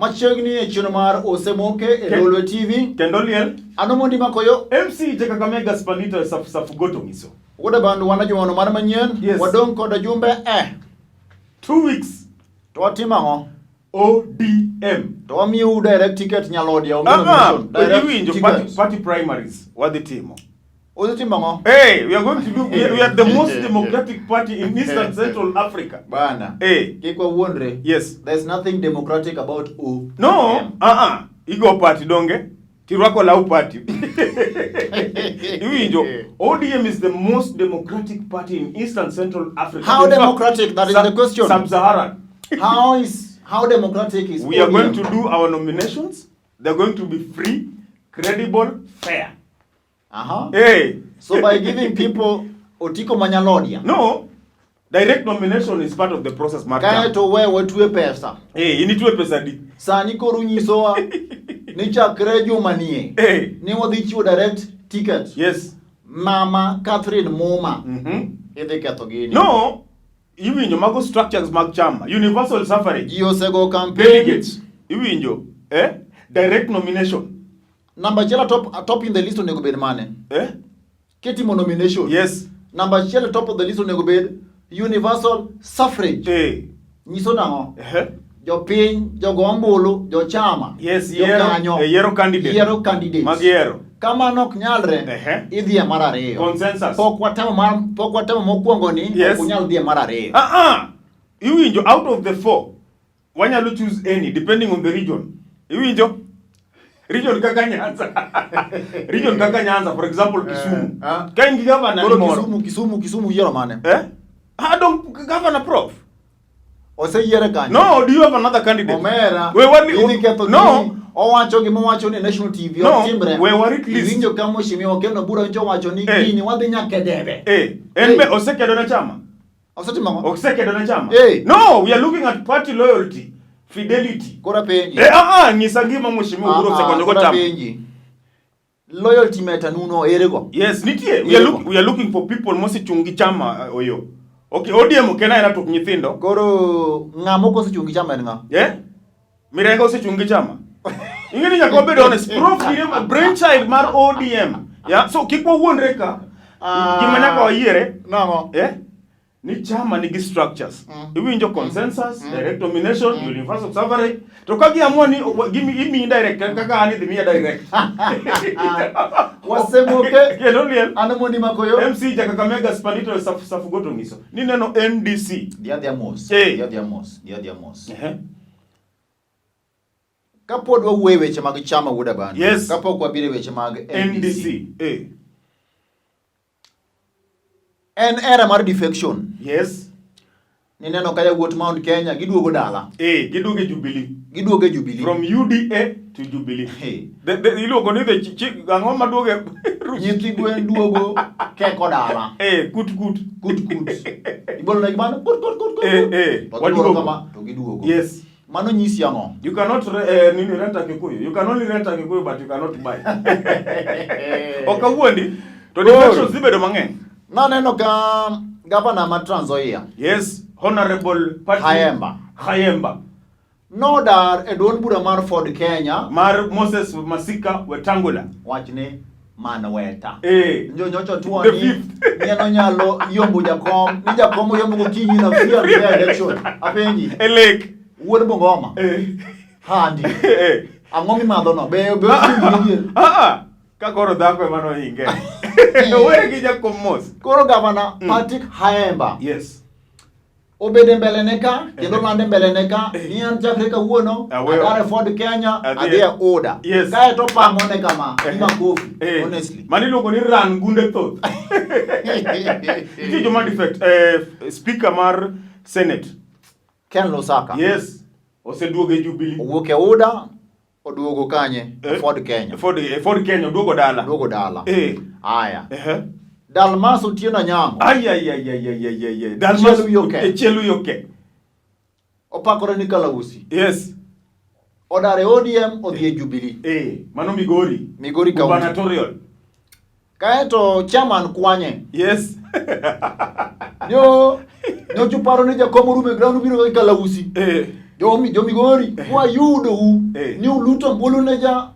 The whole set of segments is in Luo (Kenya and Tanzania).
Machiegni e chenro mar Osemoke e Lolwe TV. Kendo liel. Ano mondi makoyo. MC ja Kakamega Spanito e Safu Safu Goto Ngiso. Wuoda bandu wana jumano mar manyien. Yes. Wadong' koda jumbe e. 2 weeks. To watimo ang'o? ODM. To wamiyou direct ticket nyalodia. Onge Ah, nomination. Direct iwinjo ticket. party primaries wadhi timo. Udhi timo ang'o? Hey, we are going to do we are the most democratic party in Eastern Central Africa. Bana. Hey. Kik wawuondre. Yes. There's nothing democratic about O. No, uh-uh. Igo party donge? Tirwako law party. Iwinjo, ODM is the most democratic party in Eastern Central Africa. How In fact, democratic? That is the question. Sub-Saharan. How democratic is We are ODM? going to do our nominations. They're going to be free, credible, fair. Hey. So by giving people otiko manyalodia. No. Direct nomination is part of the process, Mark. Kae to we watwe pesa. Hey, initwe pesa di. Sani koro unyisowa ni chakre juma nie. Hey. Ni wadhi chiwo direct ticket. Yes. Mama Catherine Muma. Idhi ketho gini. No. Iwinjo mago structures mag chama. Universal suffrage. Ji osego campaign. Delegates. Iwinjo. Eh? Direct nomination. Namba achiel top in the list onego bed mane? Eh? Kitimo nomination. Yes. Namba achiel top of the list onego bed universal suffrage. Eh. Nyiso nang'o? Eh. Jopiny, jogo ombulu, jochama, Yes, yiero, jokanyo, eh, yiero candidate. yiero candidates. Mag yiero. Kamano ok nyalre, idhi e mar ariyo. Consensus. Pok watemo mokwongo ni Yes. ok unyal dhi e mar ariyo. Ah ah. Iwinjo out of the four wanyalo choose any depending on the region. Iwinjo? Region kaka Nyanza. Region kaka Nyanza, for example, Kisumu. Ah. Ka in gi governor Koro ni moro. Kisumu yiero mane? Eh? Ah, don't governor, prof. Oseyiere kanyo. No, do you have another candidate? Omera. We wali, idhi ketho no. gini. Owacho gima owacho ni national TV No, ok timre. we warit list. Iwinjo ka mheshimiwa Okello Bura nyocha owacho ni Eh. gini wadhi nyaka e debe. Eh, en be osekedo ne chama. Osetimo ang'o? Osekedo ne chama. Eh. No, we are looking at party loyalty, fidelity. Koro apenji. Eh, ah, ah, nyisa gima mheshimiwa Oburu Ah, ah, osekonyo go koro chama. apenji. Loyalty meta nuno ere go? Yes, nitie. We are looking for people mosechung' gi chama oyo. Okay, ODM ok en aena tok nyithindo. Koro ng'ama ok osechung' gi chama en ng'a? Eh? Mirenga osechung' gi chama. Ing'e ni nyaka wabed honest. Prof Girema, brainchild mar ODM. Yeah, so kik wawuondre ka. Ah. Gima nyaka wayiere. Nang'o? Eh? Ni chama nigi structures. Iwinjo consensus, direct nomination, universal suffrage. To ka giamua ni imiyi direct kaka an idhi miya direct. Wasemoke. Kendo liel. An mondi makoyo. MC ja Kakamega Spanito Safu Safu Goto ngiso. Ni neno NDC. Dhi adhiya mos. Eh. Dhi adhiya mos. Dhi adhiya mos. Ehe. Kapod wawuoyo e weche mag chama wuod Abani. Yes. Kapok wabiro e weche mag NDC. NDC. Eh. En era mar defection. Yes. Nineno ka yawuot Mount Kenya giduogo dala. Eh, giduogo e Jubilee. Giduogo e Jubilee. From UDA to Jubilee. Hey. Iluongo ni the ang'o maduogo e Nyithi gwen duogo keko dala. Eh, kut kut. Kut kut. Ibolo negi mano kut kut kut kut. Eh, eh. To giduogo Waduogo. kama to giduogo. Yes. Mano nyisi ang'o? You cannot nini rent a Kikuyu. You can only rent a Kikuyu but you cannot buy. Ok awuondi. To defections dhi bedo mang'eny. Naneno ka gavana ma Trans Nzoia. Yes, Honorable Patrick Khaemba. Khaemba. Nodar e duond bura mar Ford Kenya. Mar Moses Masika Wetangula. Wachni man weta. Eh. Njo nyocho tuo The ni fifth. ni en onyalo yombo jakom, ni jakom oyombo gokinyi na fear fair election. Apenji. E lake. Wuod Bungoma. Eh. Handi. Eh. Ang'o mimadho no? Be osingi Ah, ah. Ka koro dhako ema nohinge. Owere gi jakom mos. Koro gavana Patrick Haemba. Yes. Obedo e mbele ne ka kendo lande mbele ne ka ni an chakre kawuono Aweyo. adar e Ford Kenya Adhi adhi e UDA. Yes. Kae to pango ne kama gi makofi honestly. Mano iluongo ni ran gunde thoth. Nitie joma defect. Speaker mar Senate. Ken Lusaka. Yes. Oseduogo e Jubilee. Owuok e UDA oduogo kanye? Eh, Ford Kenya. Ford Kenya oduogo dala. Oduogo dala. Aya. Dalmas Otieno Anyango. Ay ay ay ay ay ay ay ay. Dalmas Chiel wiye oke. Chiel wiye oke. Opakore ni Kalausi. Yes. Odar e ODM odhi e Jubilee. Mano Migori. Migori County. Gubernatorial. Kaeto chairman kwanye. Yes. Nyo nyocha uparo ni jakom orumo e ground ubiro gi Kalausi. Jo jo Migori wayudou Eh. ni uluto ombulu ne ja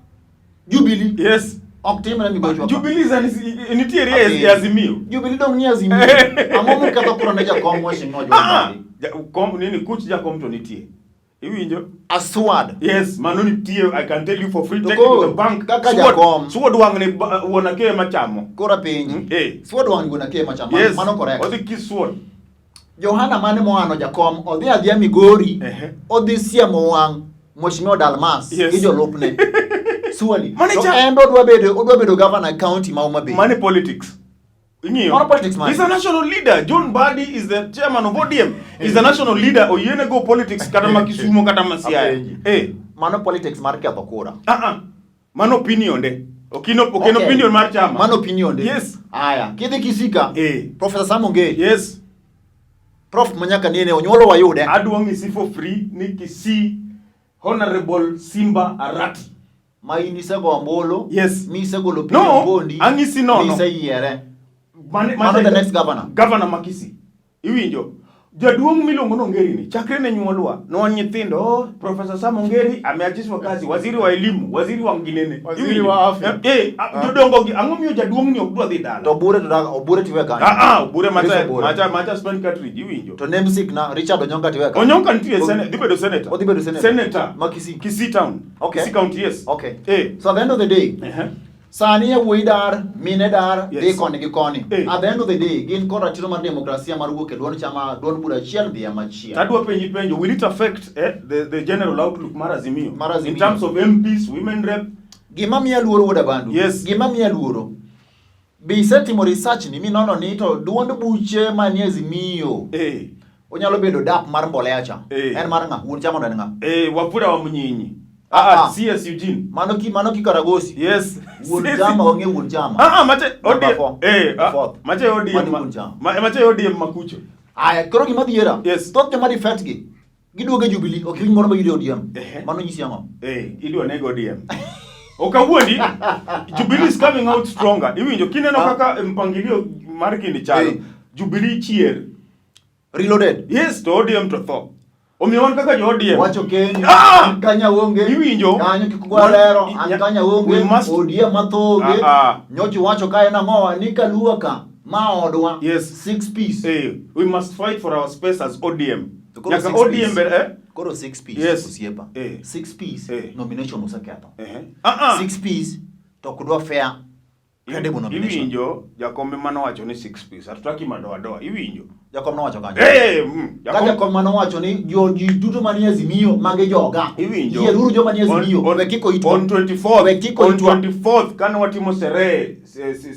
Jubilee. Yes. Ok timre Migori. Jubilee nitiere e Azimio. Jubilee dong ni Azimio. Ang'o moketho kura ne jakom Mheshimiwa John Ah, Mbadi? Kom nini kuch jakom to nitie. Iwinjo? Aswad. Yes, mano nitie. I can tell you for free. To Take it to koro, the bank. kaka Sword- jakom. Sword wang' ni wuon Akeyo ema chamo. Koro apenji. Eh. Sword wang' wuon Akeyo ema chamo. Yes. Mano correct. Odhi kis sword. Johana mane moano jakom odhi adhiya Migori Ehe. odhi siemo wang' Mheshimiwa Dalmas Yes. gi jolupne. Surely. Mane To cha- en be odwa bedo governor e county ma Homa Bay. Money politics. Ing'iyo. Mano politics mane? He's a national leader. John Mbadi is the chairman of ODM. He's a national leader. Oyiene go politics kata ma Kisumu kata ma Siaya. Apenji. Eh. Mano politics mar ketho kura. Ah ah. Mano opinion de. Ok en ok en Okay. opinion mar chama. Mano opinion de. Yes. Aya, kidhi Kisika. Eh. Professor Sam Ongeri. Yes. Prof manyaka nene onyuolo wayude. Adwa ng'isi for free ni Kisii Honorable Simba Arati. Ma in isego ombulu. Yes. Misegolo piny No, Obondi. ang'isi nono. Miseyiere. Mane, Mano the next governor. Governor ma Kisii. Iwinjo. Jaduong' miluongo ni Ongeri ni chakre ne nyuolwa ne wan nyithindo oh, Professor Sam Ongeri ameachishwa kazi, waziri wa elimu, waziri wa nginene. Waziri Iwinjo? wa afya. Eh, eh, jodongo gi ang'o miyo jaduong' ni ok dwa dhi dala? To Obure to dak Obure tiwe kanyo. Ah ah, Obure macha Chris Obure. macha macha spend cartridge iwinjo. To namesake na Richard Onyonka tiwe kanyo. Onyonka nitie senate, dhi bedo senator. Odhi bedo senator. Senator. Ma Kisii. Kisii town. Okay. Kisii county, yes. Okay. Eh. So at the end of the day, Uh-huh. sani yawuoyi dar, mine dar, Yes. dhi koni gi koni. Eh. At the end of the day, gin kod ratiro mar demokrasia mar wuok e duond chama, duond bura achiel dhi e machielo. Adwa penji penjo, will it affect the general outlook mar Azimio? Mar Azimio. In terms of MPs, women rep? Gima miya luoro wuod Abandu. Yes. Gima miya luoro. Be isetimo research ni minono ni to duond buche manie Azimio onyalo bedo dap mar mbolea cha. Eh. En mar ng'a? Wuon chama no en ng'a? Wafula wa Mnyinyi. Ah, Ah, ah. CS Eugene. Mano ki Karagosi. Yes. Wuon CS. chama wang'e wuon chama. Ah, ah, mache Number ODM. four. Ah, Fourth. mache ODM. Mano wuon chama. Mache ODM makucho. Aya, koro gima dhiera. Yes. Thoth joma defect gi giduogo e Jubilee, ok giwinj moro ma yudo e ODM. Ehe. Mano nyisi ang'o? Idwa nego ODM. Okawuondi, Jubilee is coming out stronger. Iwinjo kineno Ah. kaka mpangilio mar gini chalo. Jubilee chier. Reloaded. Yes, to ODM to tho. Omiyo wan kaka jo ODM. Wacho Kenya, Ah! an kanya onge. Iwinjo? Kanyo kik gwa lero, an kanya onge. We must- ODM mathoge. Ah, ah. Nyocha wacho ka en ang'owa ni kalua ka ma odwa. Yes. Six piece. We must fight for our space as ODM. To koro Nyaka six ODM piece. be, eh? Koro six piece Yes. osiepa. Six piece nomination oseketho. Ah, ah. Six piece to ok dwa fair credible nomination. Iwinjo jakombe manowacho ni six piece. Hatutaki madoadoa. Iwinjo. Jakom nowacho kanyo. Mm, Ka jakom manowacho ni jo ji duto manie Azimio magi joga. Iwinjo. Yieruru joma nie Azimio. We kik oitwa. On 24th, We kik on oitwa. 24th kane watimo sherehe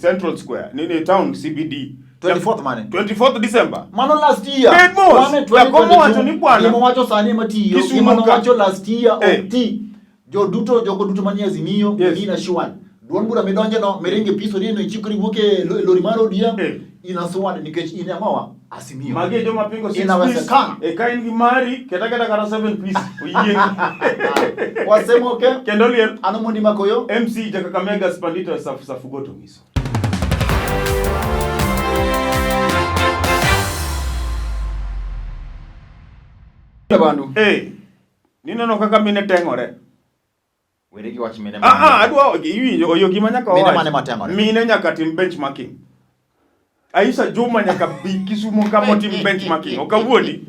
Central Square, nini town CBD. 24th mane? 24th December. Mano last year. Bed mos. Mane Jakom owacho ni 2022. bwana. Gima wacho sani ema tiyo. Kisumu Gima ka. nowacho last year ok ti. Jo duto jogo duto manie Azimio Yes. in assured. Duond bura midonje no miringe piso ni no ichikori wuok e lori mar ODM Eh. in assured nikech in ang'owa Azimio. Magi e joma pingo six piece. Inawezekana. E ka in gi mari, keta keta kata seven piece. Oyieng. Wasemoke. Kendo liel. Ano mondi makoyo? MC Jakakamega Spandito Safu Safugoto Ngiso. Bandu. Nineno kaka mine teng'ore. Were gi wach mine. Ah ah, adwa iwinjo oyo gima nyaka Mine wawach. mane mateng'ore? Mine nyaka tim benchmarking. Aisha Juma nyaka bi Kisumu kama otim benchmarking. Ok awuondi.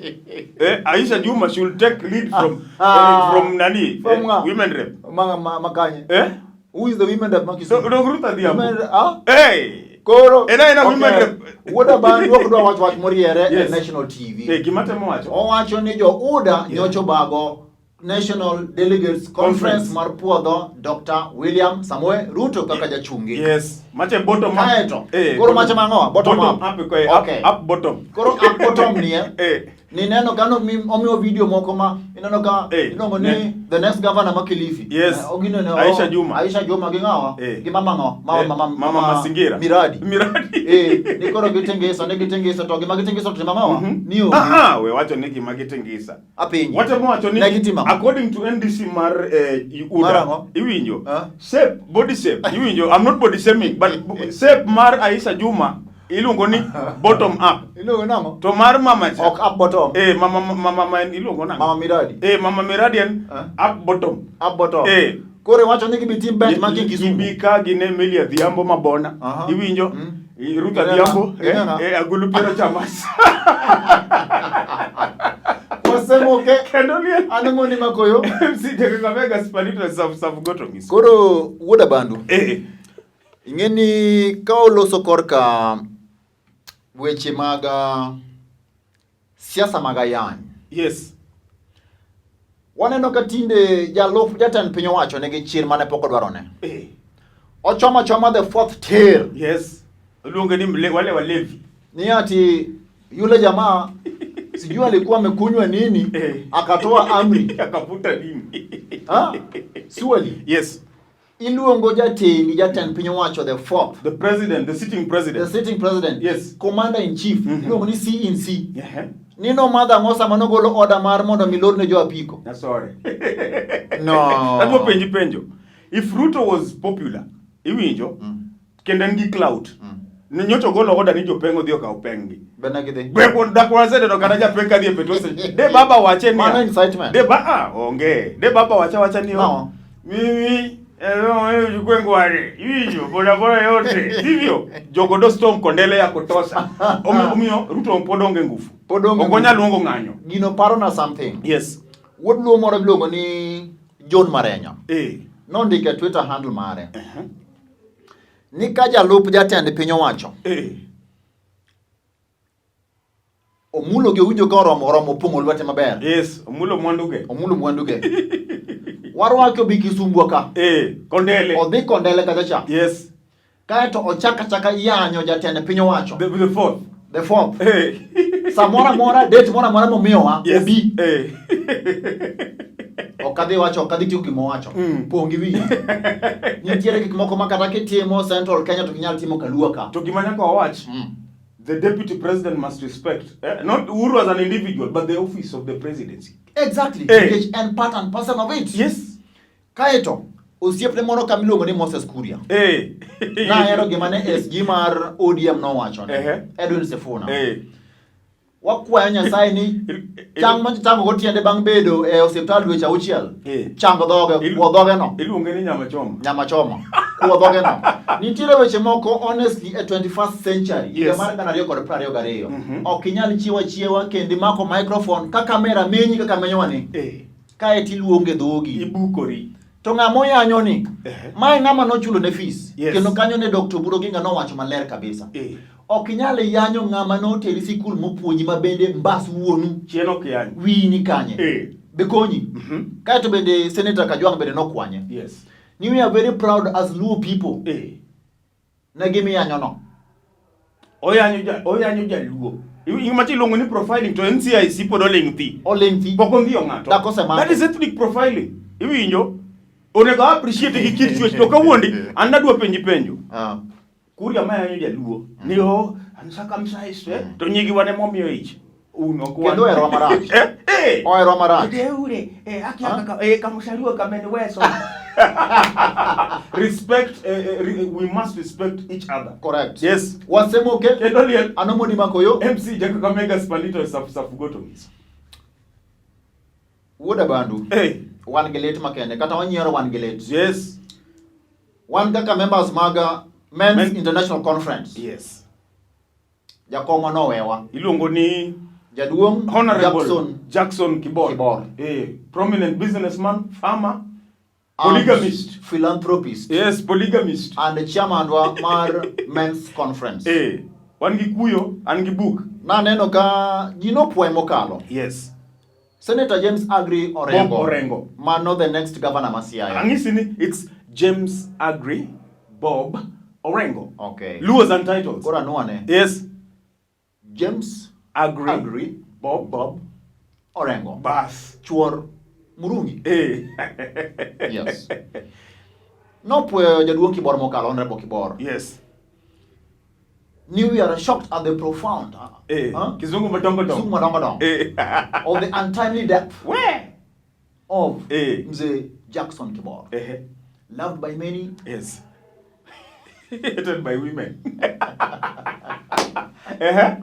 Aisha Juma should take lead from from nani? From ng'a? Women rep. Ma ma makanye. Eh? Who is the women rep ma So Kisumu? dog Ruth Adhiambo. Women rep, ah? Hey! Koro. Ena ena women rep. Wuod Abandu ok dwa wach wach moriere e Yes. National TV. Gima temo wacho. Owacho ni jo UDA nyocha obago National Delegates Conference Conference. mar puodho Dr. William Samoei Ruto kaka jachungi. Yes. Mache bottom up. Kaeto. Koro mache mang'o? Bottom up. Up, Okay. up bottom. Koro up bottom ni eh. Nineno ka omiwa video moko ma ineno ka iluongo ni the next governor ma Kilifi. Yes. Ogino ne Aisha Juma. Aisha Juma gi ng'awa? Gi mama ng'o? Mama mama Mama Masingira. Miradi. Miradi. Ni koro gitengeso, ne gitengeso to gima gitengeso to mamawa ni onge. Ah, ah, we wacho ni gima gitengisa. Apenji. Watemo wacho ni Ne gitimo ang'o? according to NDC mar Mar UDA, ang'o? iwinjo Ah. shape, body shape, iwinjo, I'm not body shaming, but shape mar Aisha Juma Iluongo ni bottom up. Iluongo nang'o? To mar mama cha. Ok up bottom. Eh, mama mama mama en iluongo nang'o? Mama Miradi. Eh, mama Miradi en Eh? up bottom. Up bottom. Eh. Koro iwacho ni gibi tim bench ma Kisumu. Gibi ka gine Meli Adhiambo mabona. Aha. Iwinjo? Mm. Ruth Gineno? Adhiambo, eh, Gineno? eh, Agulu Piero Chamas. Wasemoke. Kendo liel. An ng'oni makoyo. MC Kakamega Spalito Saf Saf Goto Ngiso. Koro wuod Abandu. Eh. Ing'e ni ka oloso korka weche mag siasa mag ayany. Yes. Waneno ka tinde jalup jatend piny owacho nigi chir mane pok odwarone. Eh. Ochomo achoma the fourth tier. Yes. Luonge ni mle, wale walevi. Ni ati yule jamaa sijui alikuwa amekunywa nini Eh. akatoa amri. Akavuta nini? Ha? Surely. Yes. Iluongo jatendi jatend piny owacho the fourth. The president, the sitting The president. sitting president. Yes. Commander in chief. Iluongo ni C in C. Yeah. Nino madha ang'o sama nogolo order mar mondo mi lorne jo apiko? Sorry. No. Adwa penji penjo. If Ruto was popular, iwinjo, kendo en gi clout. Ni nyocha ogolo order ni jopeng' odhi okaw penggi. Bende gidhi. Be dak waseneno kata japeng' kadhi e petrol station. De baba wache niya. Mano incitement. De ba ah, onge. De baba wacha wacha ni No. Mimi eh uchukue ngware. Iwinjo boda boda yote. Sivyo? Jogo do storm kondele ya kutosha. Omiyo Ruto pod onge nguvu. Pod onge Ok onyal nguvu. luongo ng'anyo. Gino parona something. Yes. Wuod Luo moro miluongo ni John Marenya. Eh. Nondiko e Twitter handle mare. Ni ka jalup jatend piny owacho Eh. omulo gi owinjo ka oromo oromo opong'o lwete maber. Yes, omulo mwanduge. Omulo mwanduge. Warwake obi Kisumbwa ka. Eh, kondele. Odhi Kondele kacha cha. Yes. Kaeto ochak achaka yanyo jatend piny owacho. The fourth. The fourth. Eh. Samoro amora, date moro amora momiyowa, Yes. obi. Eh. Ok adhi wacho, ok adhi tiyo gima owacho. Pong' gi wiyi. Nitiere gik moko ma kata kitimo Central Kenya to kinyal timo Kalua ka. To gima nyaka wawach, the deputy president must respect, eh, not Uhuru as an individual, but the office of the presidency. Exactly. Eh. Nikech en part and parcel of it. Yes. Kaeto, osiepne moro ka miluongo ni Moses Kuria. Eh. Nahero gima ne SG mar ODM nowacho ne. Ehe. Edwin Sifuna. Eh. Wakwayo Nyasaye ni chang ma chango go tiende bang' bedo e osiptal dweche auchiel. Eh. Chango dhoge, kuo dhoge no. Iluonge ni nyama choma. Nyama choma. Kuo dhoge no. Nitiere weche moko honestly e 21st century, higa Yes. mar 2022. Ok inyal chiwo achiewa kendo imako microphone ka kamera menyi kaka menyowa ni. Eh. Kae tiluonge dhogi. Ibukori. To ng'ama oyanyo ni, Ehe. mae ng'ama nochulo ne fees. Yes. Kendo kanyo ne Dr. Oburu Oginga nowacho maler kabisa. Eh. Ok inyal yanyo ng'ama noteri sikul mopuonji ma bende mbas wuonu Chien ok yany. wiyi ni kanye. Eh. Be konyi. Kaeto bende Senator Kajwang' bende nokwanye. Yes. Ni we are very proud as Luo people. Eh. Ne gimiyanyo no. Oyanyo ja oyanyo jaluo. Gima iluongo ni profiling to NCIC pod oling' thi. Oling' thi. Pok ondhiyo ng'ato. Dak osemake. That is ethnic profiling. Iwinjo? Onego appreciate gi kit chwech to kawuondi an nadwa penji penjo. Ah. Kuria ma yanyo jaluo. Ni o uncircumcised eh? To nyigi wane momiyo ich. Un ok wan. Kendo oherowa marach. Eh? Eh. Oherowa marach. Deure, eh, akia kaka eh, kamusharua kameniweso. Respect, we must respect each other. Correct. Yes. Wasemoke. Kendo liel. Anomodi makoyo. MC Jack Kakamega Spalito Saf Saf Goto Ngiso. Wuod Abandu. Hey. Wan gi lit makende kata wanyiero wan gi lit. Yes. Wan kaka members mag Men's International Conference. Yes. Jakomwa nowewa. Iluongo ni Jaduong' Honorable Jackson Jackson Kibor. Kibor. Eh, prominent businessman, farmer, and polygamist. Philanthropist. Yes, polygamist. And chairman wa mar Men's Conference. Eh, wan gi kuyo, an gi book. Naneno ka ji nopwoye mokalo. Yes. Senator James Agri Orengo. Bob Orengo. Mano the next governor ma Siaya. Ang'isi ni it's James Agri Bob Orengo. Okay. Luos and titles. Koro anuane. Yes. James Agri, Agri Bob Bob Orengo. Bas. Chuor Murungi. Eh. Yes. Nopwoyo jaduong' Kibor mokalo, Honorable Kibor. Yes. Ni we are shocked at the profound. Eh. Huh? Kizungu madongo dongo. Kizungu madongo dongo. Eh. Of the untimely death We. of Eh. Mzee Jackson Kibor. Eh. Loved by many. Yes. Hated by women. Ehe.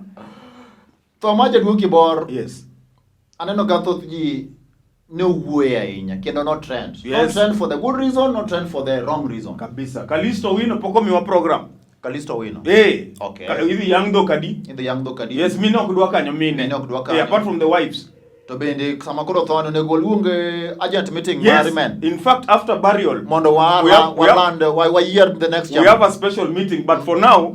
Tho mar jaduong' Kibor Yes. aneno ka thoth ji ne owuoye ahinya kendo no trend. Yes. No trend for the good reason, no trend for the wrong reason. Kabisa. Kalisto Wino pok omiwa program. Kalisto Owino. Eh. Okay. Idhi yang dhok adi? Idhi yang dhok adi? Yes, mine ok dwa kanyo mine. Mine ok dwa kanyo. Eh, apart from the wives. To bende sama koro tho onego oluong urgent meeting Yes. mar men In fact, after burial, mondo wa we have, wa we have, land wa yier the next we have chairman. a special meeting, but for now,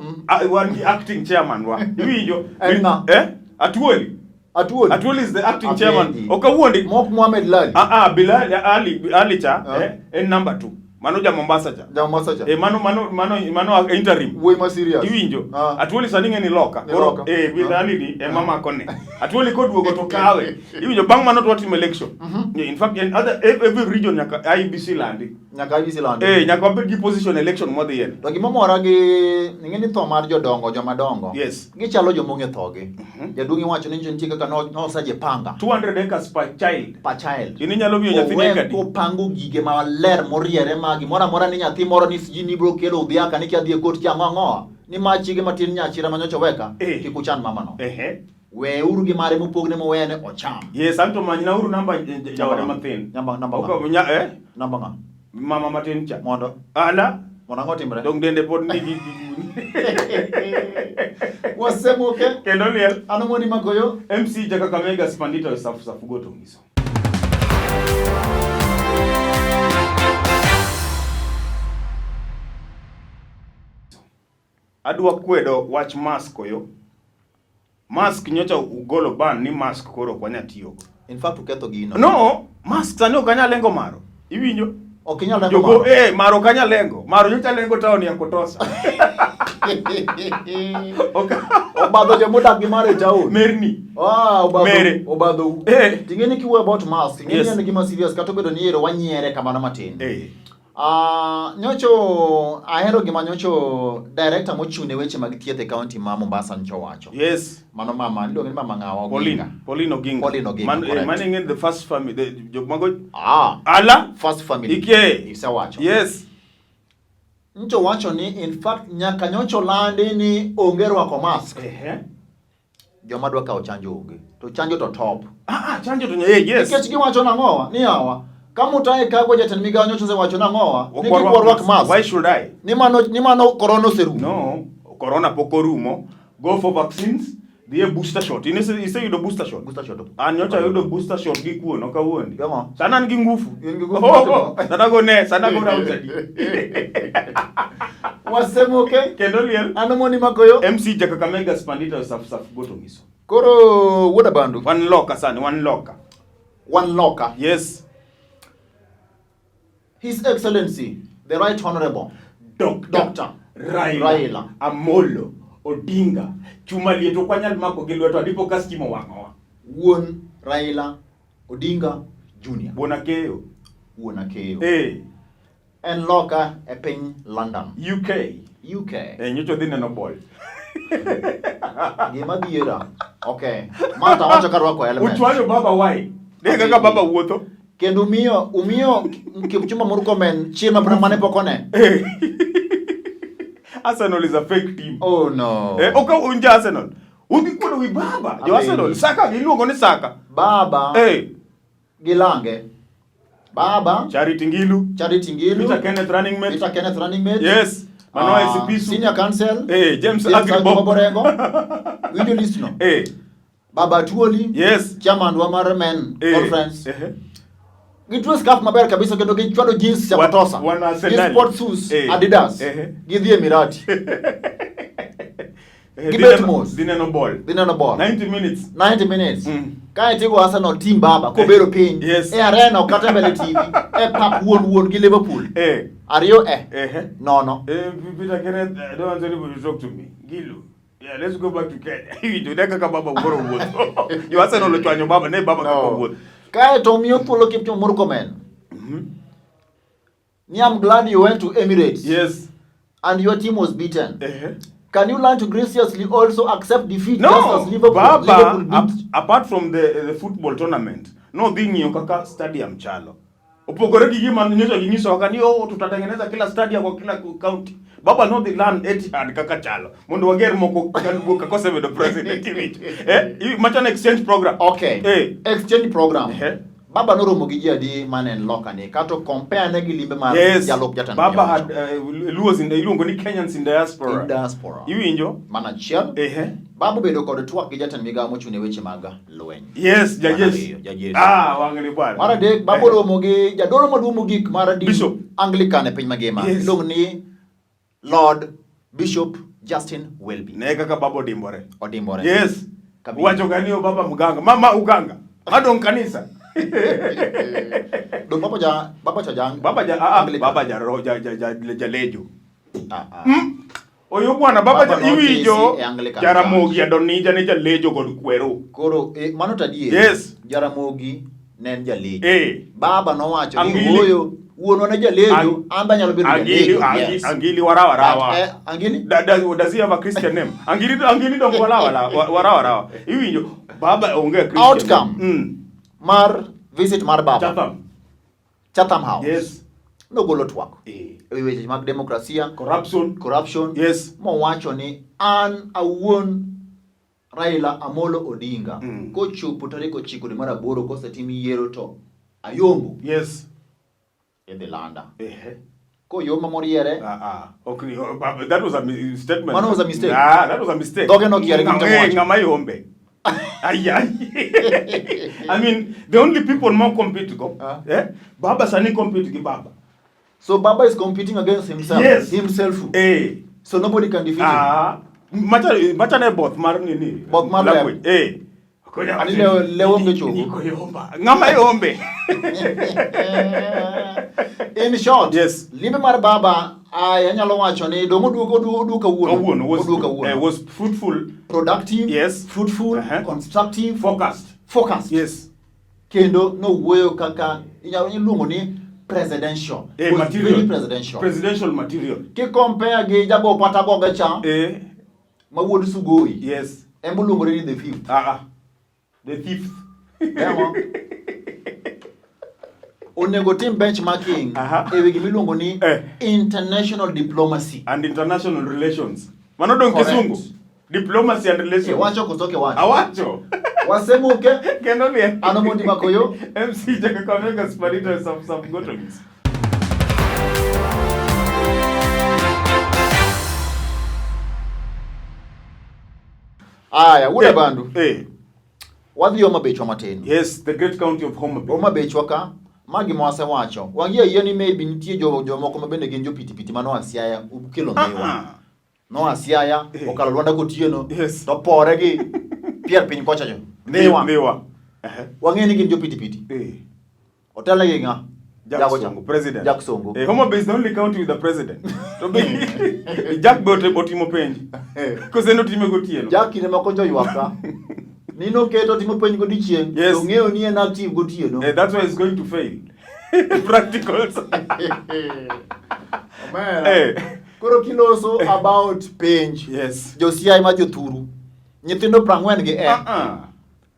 wan gi acting chairman wa. Iwinjo? En ng'a? Eh? Atuoli. Atuoli. Atuoli is the acting Apenji. chairman. Ok awuondi. Mok Mohamed Lali. Ah ah, Bilal Ali Ali cha, Ah. eh, en number 2. Mano ja Mombasa cha. Ja Mombasa cha. Eh, mano interim. Wuoyi ma serious. Iwinjo? Ah. Atuoli sani ng'e ni loka. Ni Koro loka. eh with Ah. Ali ni ema makone. Atuoli koduogo to kawe. Iwinjo bang' mano to watimo election. Yeah, in fact in other every region nyaka IEBC landi. Nyaka IEBC landi. Eh, nyaka wabed gi position election mwadhiye. To gima mora gi ing'e ni tho mar jodongo joma dongo. Yes. Gichalo joma ong'e thogi. Jaduong' iwacho ni nitie kaka nosejipanga 200 acres per child. per child. In inyalo miyo nyathini Owe acre adi? kopango gige maler moriere ma gimoro amora ni nyathi moro ni sijui ni ibiro kelo udhiaka ni kia dhi e kot kia ang'o ang'owa. Ni ma chiege matin nyachira ma nyocha oweka Eh. kik uchand mamano. Ehe. Weuru gi mare mopogne mowene ocham. Yes, anto manyna uru namba jaode mathin. Namba Ok, ng'a? eh? Namba ng'a? Mama matin cha. Mondo. Ala. Mondo ang'o timre? Dong dende pod nigi Wasemoke. Kendo liel. An Omondi Makoyo. MC ja Kakamega Spandita Safu Safu Goto Ngiso. Adwa kwedo wach mask oyo. Mask nyocha ugolo ban ni mask koro ok wanyal tiyogo. In fact uketho gino. No, mask sani ok anyal lengo maro. Iwinjo? Ok inyal lengo Jogo, maro. eh, maro ok anyal lengo. Maro nyocha lengo town ya Kotosa. Ok. Obadho jomodak gi maro e town. Merni. Ah, obadho. Mere. Obadho. Eh. Ting'e ni kiwuoyo about mask, ing'e ni Yes. en gima serious kata obedo ni ero wanyiere kamano matin. Eh. Ah, nyocho ahero gima nyocho director mochung' ne weche mag thieth e county ma Mombasa nyocho wacho. Yes. Mano mama, iluonge ni mama ng'awa Pauline, Oginga. Pauline Oginga. Pauline Oginga, Man, correct. mano ing'e the first family, the jok mago Ah, Ala. first family. Ike. Isewacho. Yes. Nyocho wacho ni in fact nyaka nyocho landi ni onge rwako mask. Ehe. Joma dwa kawo chanjo onge. To chanjo to top. Ah, ah, chanjo to eh, yes. Nikech giwacho nang'owa ni yawa. Ka Mutahi Kagwe jatend migawo nyocha osewacho nang'owa Ok ni kik warwak mask. Why should I? Ni mano corona oserumo. No, corona pok orumo. Go for vaccines. Dhi e booster shot. In iseyudo booster shot? Booster shot. An nyocha ayudo booster shot gi kuon, ok awuondi. Gang'o? Sana an gi ngufu. In gi ngufu Oh, oh, sana go ne, sana go round adi. Wasemoke. Kendo liel. An Omondi Makoyo. MC ja Kakamega Spandita Saf Saf Goto Ngiso. Koro wuod Abandu. Wan loka sani, wan loka. Wan loka. Yes. His Excellency, the Right Honorable Doctor, Doctor Raila, Raila. Amolo Odinga. Chuma liet ok wanyal mako gi lwetwa dipo ka stima owang'owa. Wuon Raila Odinga Junior. Wuon Akeyo. Wuon Akeyo. Eh, En loka e piny London. UK. UK. Eh, nyocha odhi neno ball. Gima dhiera. Okay. Martha wacho ka rwako helmet. Uchwanyo baba why? Ne kaka baba wuotho. Kendo umiyo Kipchumba Murkomen chien mane pok one. Eh. Arsenal is a fake team. Oh no. Eh, ok un ja Arsenal. Udhi kuodo wi baba. Jo Arsenal, Saka giluongo ni Saka. Baba Eh, gilange. Baba Charity Ngilu, Charity Ngilu, Peter Kenneth running mate. Peter Kenneth running mate. Yes. Manoa Esipisu. Senior Counsel. Eh, James Agribob. Orengo. Winjo list no. Eh, Baba Tuoli. yes. Chairman wa mar men Eh. conference. Eh. Gitwe scarf maber kabisa kendo gichwado jeans ya kutosa. Wana Gi Arsenal. sport shoes Eh. Adidas. Eh. Gidhi e Mirati. Eh, Gibet mos. Dhi neno ball. Dhi neno ball. 90 minutes. 90 minutes. Kae tigo Arsenal team baba kobero piny. Yes. E arena ok kata mbele TV. E pap wuon wuon gi Liverpool. Eh. Ariyo e. Eh. Nono. Eh, Peter Kenneth, I don't want anybody to talk to me. Gilu. Yeah, let's go back to Kenya. Iwinjo ne kaka baba wuoro wuotho. Jo Arsenal ochwanyo baba, ne baba kaka No. wuotho. Kae to miyo thuolo Kipchumba Murkomen. Ni I'm glad you went to Emirates. Yes. And your team was beaten. Eh. Can you learn to graciously also accept defeat No, just as Liverpool, Baba, Liverpool beat? apart from the football tournament, no dhi ng'iyo kaka stadium chalo. Opogore gi gima nyocha ginyisowa ka ni oh, tutatengeneza kila stadium kwa kila county. Baba nodhi learn Etihad kaka chalo mondo wager moko ka kosebedo president iwinjo. Eh, macha exchange program. Okay. Eh. Exchange program. Eh. Baba noromo gi ji adi mane en loka ni kato compare ne gi limbe mar yes. jalup jatend Baba had Luos in the iluongo ni Kenyans in diaspora. In diaspora. Iwinjo? Mana achiel. Ehe. Baba obedo kod twak gi jatend migawo mochung' ne weche mag lweny. Yes, jajeshi. Jajeshi. Ah, wang'ni bwana. Mar adek, Baba oromo gi jadolo maduong' mogik mar din Bishop. Anglican e piny mangima. Yes. Iluongo ni Lord Bishop Justin Welby. Ne kaka baba odimbore. Odimbore. Yes. Kabisa. Wacho gani o baba mganga. Mama uganga. Madong kanisa. Dong baba ja baba cha jang. Baba ja ah, Anglican. baba ja ro ja ja ja jalejo. Ah, ah. Oyo bwana baba Baba ja iwinjo. notisi e Anglican Jaramogi Adonija ne jalejo kod kweru. Koro eh, mano to adier. Yes. Jaramogi ne en jalejo. Eh. Baba nowacho ni Angili. ooyo wuonwa ne jalejo, an be anyalo bedo Angili jalejo. angi, Yes. angili warawa rawa. But, eh, Angili? Does he have a Christian name? Angili angili dong warawa rawa warawa rawa. Iwinjo baba onge Christian. Outcome. Mm. Mar visit mar baba. Chatham. Chatham House. Yes. Nogolo twak. Eh. E wi weche mag demokrasia, Corruption. corruption. Yes. Mowacho ni an awuon Raila Amolo Odinga Mm. kochopo tarik 9 dwe mar 8 kosetim yiero to ayombo Yes. idhi landa. Ehe. Koyomba moriere Ah, ah. Okay, oh, but that was a statement. Mano was a mistake. Ah, that was a mistake. Dhoge nokiere gi Ng'a- mtemo wacho. ng'ama yombe. Ai, ai. I mean, the only people more compete go. Ah. Eh? Baba sani compete gi baba. So Baba is competing against himself. Yes. Himself. Eh. So nobody can defeat him. Ah. Macha macha ne both mar nini. Both mar language. Eh. Konya Ani lewo onge chogo. Niko yomba. Ng'ama yombe. In short, Yes. limbe mar Baba ay anyalo wacho ni dong oduogo oduogo kawuono. Kawuono was, Oduogo kawuono. was fruitful, Productive, Yes. fruitful, Uh-huh. constructive, focused. focused. Yes. Kendo nowuoyo kaka inyalo iluongo ni presidential. Eh, Was material. very presidential. Presidential material. Ki compare gi jago pata goge cha Eh. ma wuod Sugoi. Yes. Ema oluongore ni the fifth. Ah, ah. The fifth. Emo. Onego tim benchmarking Aha. e wi gima iluongo ni Eh. international diplomacy. And international relations. Mano dong Correct. kisungu. Diplomacy and relations. Iwacho koso ok iwacho? Awacho. Wasemuke. Kendo liel. An Omondi Makoyo. MC Jakakamega Sparito Sam Sam Gotomis. Aya, wuod Abandu. Eh. Wadhi Homa Bay-chwa matin. Yes, the great county of Homa Bay. Homa Bay-chwa ka, ma gima wasewacho. Wang'e ayie ni maybe nitie jo jomoko ma bende gin jo pitipiti manoa Siaya ukelo ndhiwa. Ah, Noa Siaya, Eh. okalo Lwanda Kotieno, Yes. to pore gi pier piny kocha jo. Ndhiwa. Ndhiwa. Ndhiwa. Eh. Wang'e ni gin jo pitipiti. Eh. Otelne gi ng'a? Jack Jago cha. Songo, president. Jack Songo. Eh, Homa Bay is the only county with a president. To be Jack be otimo penj. Kose notime gotieno. Jack kinde moko joywak ka. Ni noketo timo penj godiechieng' Yes. to ong'eyo ni en active gotieno. Eh, that's why he's going to fail. Practicals. Omera. Eh. Koro kiloso about penj. Yes. Jo Siaya ma jothuru. Nyithindo 40 gi en. Uh-uh.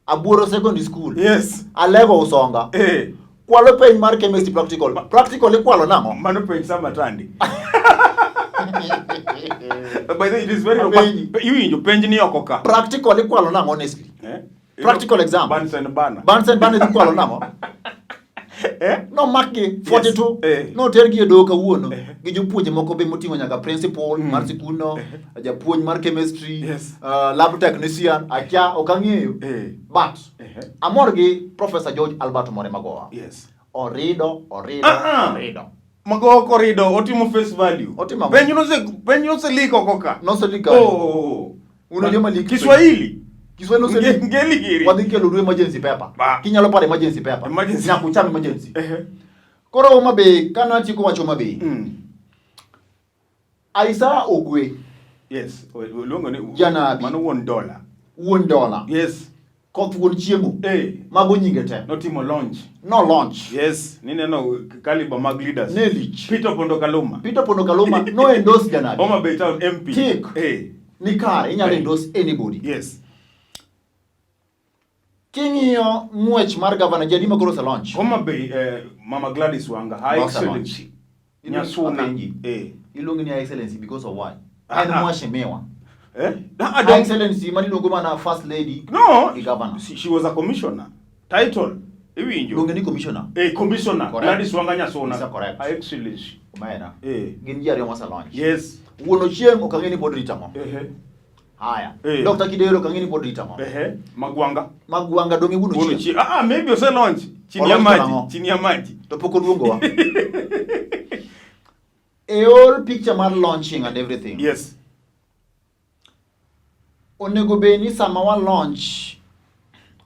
Abuoro Secondary School. Yes. Alego Usonga. Eh. Kwalo penj mar chemistry practical. Practical ikwalo nang'o? Mano penj sama tandi. By the way, it is very Apenji. Iwinjo penj ni oko ka. Practical ikwalo nang'o honestly? Eh? Practical exam. Bunsen burner. Bunsen burner ikwalo nang'o? Eh? Nomakgi 42 Eh. notergi e doho kawuono gi jopuonje moko be moting'o nyaka principal mar sikundno, japuonj mar chemistry, Yes. lab technician, akia ok ang'eyo. Eh. But Eh. amor gi Professor George Albert Omore Magoha. Yes. Orido, orido, Ah, ah. orido. Mago ok orido, otimo face value. Otimo ang'o? Penj nose penj noseleak oko ka. Noseleak kanye? Oh. Un joma leak Kiswahili. Kiswahili noseleak. Ngeli giri. Wadhi kelo ru emergency paper. Ba. Kinyalo paro emergency paper. Emergency. Nyaka ucham emergency. Ehe. Koro Homa Bay, kane atieko wacho Homa Bay. Isaiah Ogwe. Yes, oluongo ni Janabi. Mano wuon dola. Wuon dola. Yes. Koth wuon chiemo. Eh. Mago nyinge te. Notimo launch. No launch. Yes, nineno caliber mag leaders. Ne lich. Peter Pondo Kaluma. Peter Pondo Kaluma no endorse Janabi. Homa Bay Town MP. Tick. Eh. Ni kare, inyalo Eh. endorse anybody. Yes. King'iyo ng'wech mar gavana jadi ma koro ose launch. Homa Bay eh, Mama Gladys Wanga, Her Ose launch. Excellency. Nyasuna. Apenji. Eh. Iluongi ni Her Excellency because of why? Ah, En ah. mheshimiwa. Eh? No, I Her don't, Excellency mani iluongo mana first lady no. gi governor. She was a commissioner. Title. Iwinjo. Iluonge ni commissioner. Eh, commissioner. Correct. Gladys Wanga Nyasuna. Is that correct? Her Excellency. Omera. Eh. Gin ji ariyo mose launch. Yes. Wuon Ochieng' ok ang'e ni pod rito ang'o. Ehe. Haya. Eh. Dr. Kidero ok ang'e ni pod rito ang'o. Ehe. Magwanga. Magwanga donge wuon Wuon Ochieng'. Ochieng. Ah, ah, maybe ose launch. Chini ya Olaunch maji. karang'o? Chini ya maji. To pok oluongowa. E all picture mar launching and everything. Yes. Onego bed ni sama wa launch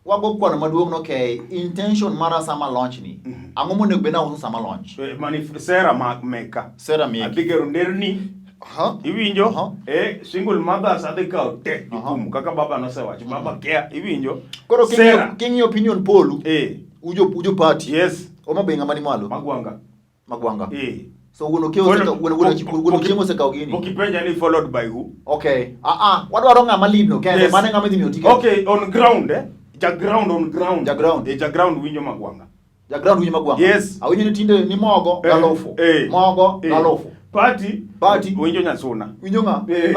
wago kwano maduong' no okay, intention mara sama launch ni. Mm -hmm. Ang'o monego bed ni auso sama launch? Eh, manif sera ma meka. Sera meki. Adhi gero nderni. Aha. Iwinjo? Aha. Eh, single mothers adhi kawo te Aha. ikumu kaka baba nosewacho. Baba kia, iwinjo? Koro Sera. king'iyo king'iyo opinion poll Eh. ujo ujo party. Yes. Homa Bay ng'ama ni malo? Magwanga. Magwanga. Eh. So wuon Okeyo osekawo wuon wuon wuon Ochieng osekawo gini. Okipenja ni followed by who? Okay. Ah ah, wadwaro ng'ama lead no kende, Yes. mano e ng'ama idhi miyo ticket. Okay, on ground eh. Ja ground on ground. Ja ground. Eh, ja ground winjo Magwanga. Ja ground winjo Magwanga. Yes. Awinjo ni tinde ni mogo Eh, galufu. eh, Mogo eh. galufu. Party. Party. Winjo Nyasuna. Winjo ng'a? Eh.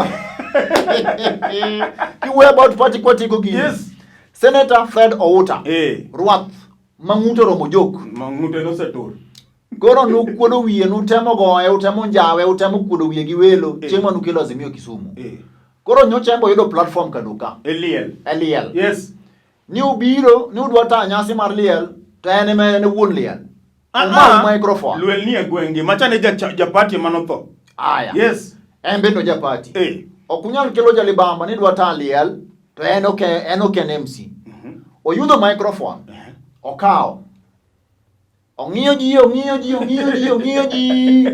Kiwuoyo about party kwatieko gini. Yes. Senator Fred Outa. Eh. Rwath mang'ute oromo jok. Mang'ute nosetur. Koro nukuodo wiye, nutemo goye, utemo njawe, utemo kuodo wiye gi welo, Eh. chieng' manukelo Azimio Kisumu. Eh. Koro nyocha embo yudo platform kaduka, E liel. e liel. Yes. Ni ubiro, ni udwa ta nyasi mar liel, to en ema en e wuon liel. Ah, Omak ah. microphone. Liel ni e gwenge. Macha ne ja japati ema notho. Aya. Yes. En bende ojapati. Eh. Ok unyal kelo jalibamba ni dwa ta liel, to en ok en ok en MC. Oyudo microphone. Okawo. Ong'iyo ji, ong'iyo ji, ong'iyo ji, ong'iyo ji.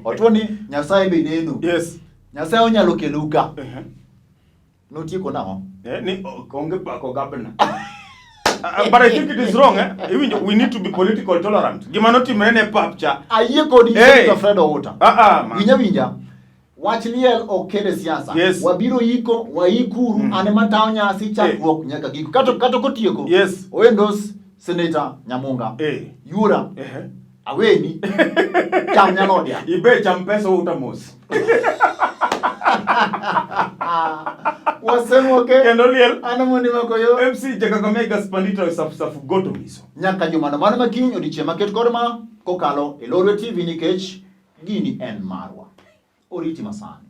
Otuo ni Nyasaye be neno. Yes. Nyasaye onyalo kelou ka. Uh-huh. Notieko nang'o? Eh, ni ok onge pako gabna. But I think it is wrong eh. Iwinjo, we need to be political tolerant. Gima notimre ne pap cha. Ayie kodi Hey. Senator Fred Outa. Ah ah. man. Winja winja. Wach liel ok kel e siasa. Yes. Wabiro yiko, waikuru, mm. an ema tayo nyasi chakruok nyaka giko. Kato kato kotieko. Yes. Oendos Senator Nyamunga. Eh. Yura. Eh. Aweni. Cham nyalodia. Ibe cham pesa outa mos. Wasemoke. Kendo liel. An mondi makoyo. MC Jakakamega Spandito safu safu goto miso. Nyaka jumano mano makiny odiechieng' maket kod ma kokalo e Lolwe TV nikech gini en marwa. Oriti masani.